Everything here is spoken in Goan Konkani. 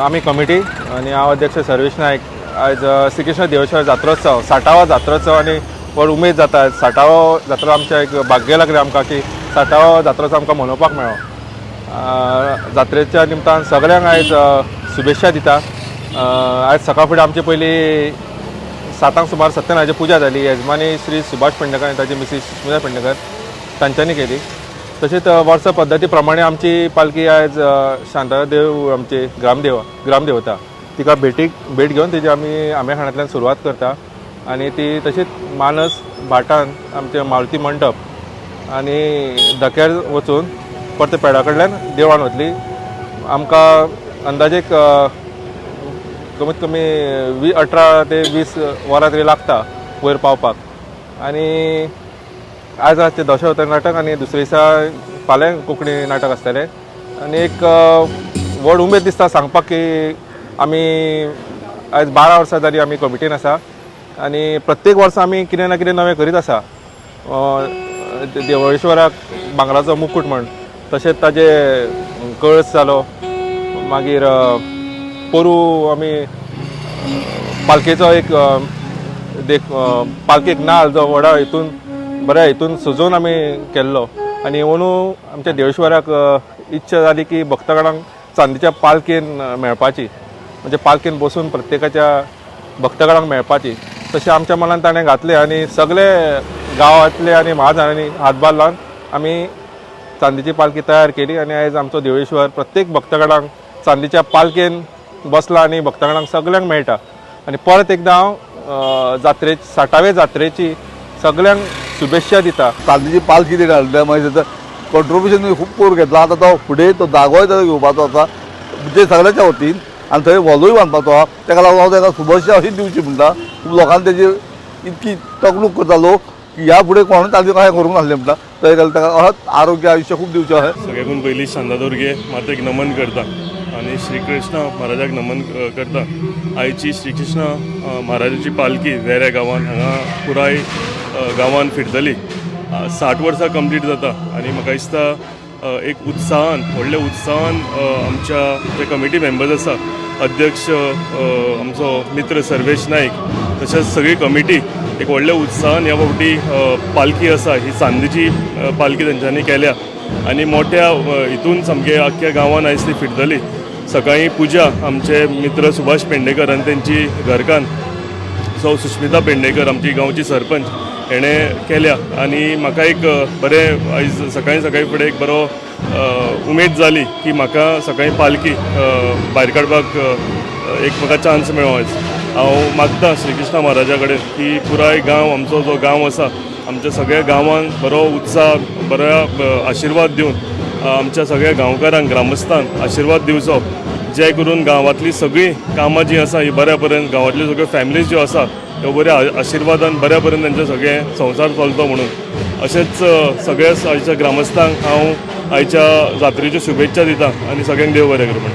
आमी कमिटी आनी हांव अध्यक्ष सर्वेश नायक. आयज श्रीकृष्ण देवेश्वर जात्रोत्सव, 60वो जात्रोत्सव आनी व्हड उमेद जाता. 60वो जात्रा आमच्या एक भाग्य लागलें आमकां की 60वो जात्रोत्सव आमकां मनोवपाक मेळ्ळो. जात्रेच्या निमतान सगळ्यांक आयज शुभेच्छा दिता. आयज सकाळ फुडें आमची पयली 7 सुमार सत्यनारायणाची पुजा जाली. येजमानी श्री सुभाष पेडणेकर आनी ताची मिसीस सुस्मिता पेडणेकर तांच्यांनी केली. तशेंच वर्स पद्दती प्रमाणे आमची पालखी आयज शांतादेव आमची ग्रामदेवता तिका भेट घेवन तेजी आमी आंब्याखाणांतल्यान सुरवात करता आनी ती तशीच मानस भाटान आमचे मारुती मंडप आनी धक्यार वचून परते पेडा कडल्यान देवळान वतली. आमकां अंदाजेक कमीत कमी 18 ते 20 वरां तरी लागता वयर पावपाक. आनी आयज रातचें दशावतार नाटक आनी दुसरे दिसा फाल्यां कोंकणी नाटक आसतलें. आनी एक व्हड उमेद दिसता सांगपाक की आमी आयज 12 वर्सां जालीं आमी कमिटीन आसा आनी प्रत्येक वर्सा आमी कितें ना कितें नवें करीत आसा. देवळेश्वराक भांगराचो मुकूट म्हण, तशेंच ताजे कळस जालो, मागीर पोरूं आमी पालखेचो एक देख पालखेक नाल जो व्हडा हितून बऱ्या हितून सजोवन आमी केल्लो. आनी अंदू आमच्या देवेश्वराक इच्छा जाली की भक्तगणांक चांदीच्या पालखेन मेळपाची, म्हणजे पालखेन बसून प्रत्येकाच्या भक्तगणांक मेळपाची. तशें आमच्या मनान ताणें घातलें आनी सगळे गांवांतले आनी महाजनांनी हातभार लावन आमी चांदीची पालखी तयार केली. आनी आयज आमचो देवेश्वर प्रत्येक भक्तगणांक चांदीच्या पालखेन बसला आनी भक्तगणांक सगल्यांक मेळटा. आनी परत एकदां हांव जात्रे 60वे जात्रेची सगल्यांक शुभेच्छा दिता. चांदीची पालखी तेणी हाडल्या, मागीर तेचो कॉन्ट्रिब्युशन खूब करून घेतला. आतां तो फुडें तो जागोय ताजो घेवपाचो आसा, म्हणजे सगळ्यांच्या वतीन, आनी थंय हॉलूय बांदपाचो आहा. तेका लागून हांव ताका शुभेच्छा अशीच दिवची म्हणटा. खूब लोकांनी तेजी इतकी तकलूक करता लोक की ह्या फुडें कोणूच ताजे कांय करूंक नासलें म्हणटा. थंय गेल्यार ताका अहत आरोग्य आयुश्य खूब दिवचें अशें. सगळ्याकून पयलीं शांतादुर्गे मातेक नमन करता आनी श्रीकृष्ण महाराजाक नमन करता. आयची श्रीकृष्ण महाराजाची पालखी वेऱ्या गांवान हांगा पुराय गांवान फिरतली. 60 वर्सां कंप्लीट जाता आनी म्हाका दिसता एक उत्साहान, व्हडल्या उत्साहान आमच्या जे कमिटी मेंबर्स आसा, अध्यक्ष आमचो मित्र सर्वेश नाईक, तशेंच सगळी कमिटी एक व्हडल्या उत्साहान ह्या फावटी पालखी आसा ही चांदीची पालखी तेंच्यांनी केल्या आनी मोठ्या हितून सामके आख्ख्या गांवान आयज ती फिरतली. सकाळी पुजा आमचे मित्र सुभाष पेडणेकर आनी तेंची घरकान्न सौ सुस्मिता पेडणेकर, आमची गांवची सरपंच, हेणें केल्या. आनी म्हाका एक बरें आयज सकाळी सकाळी फुडें एक बरो उमेद जाली की म्हाका सकाळी पालखी भायर काडपाक एक म्हाका चान्स मेळ्ळो. आयज हांव मागता श्रीकृष्ण महाराजा कडेन की पुराय गांव, आमचो जो गांव आसा, आमच्या सगळ्या गांवांत बरो उत्साह, बऱ्या आशिर्वाद दिवन आमच्या सगळ्या गांवकारांक, ग्रामस्थांक आशिर्वाद दिवचो, जे करून गांवांतली सगळीं कामां जीं आसा ही बऱ्या पर्यंत, गांवांतल्यो सगळ्यो फॅमिलीज ज्यो आसा त्यो बऱ्या आशिर्वादान बऱ्या पर्यंत तेंचे सगळे संवसार चलतो म्हणून. अशेंच सगळ्या आयच्या ग्रामस्थांक हांव आयच्या जात्रेच्यो शुभेच्छा दिता आनी सगळ्यांक देव बरें करूं म्हणटा.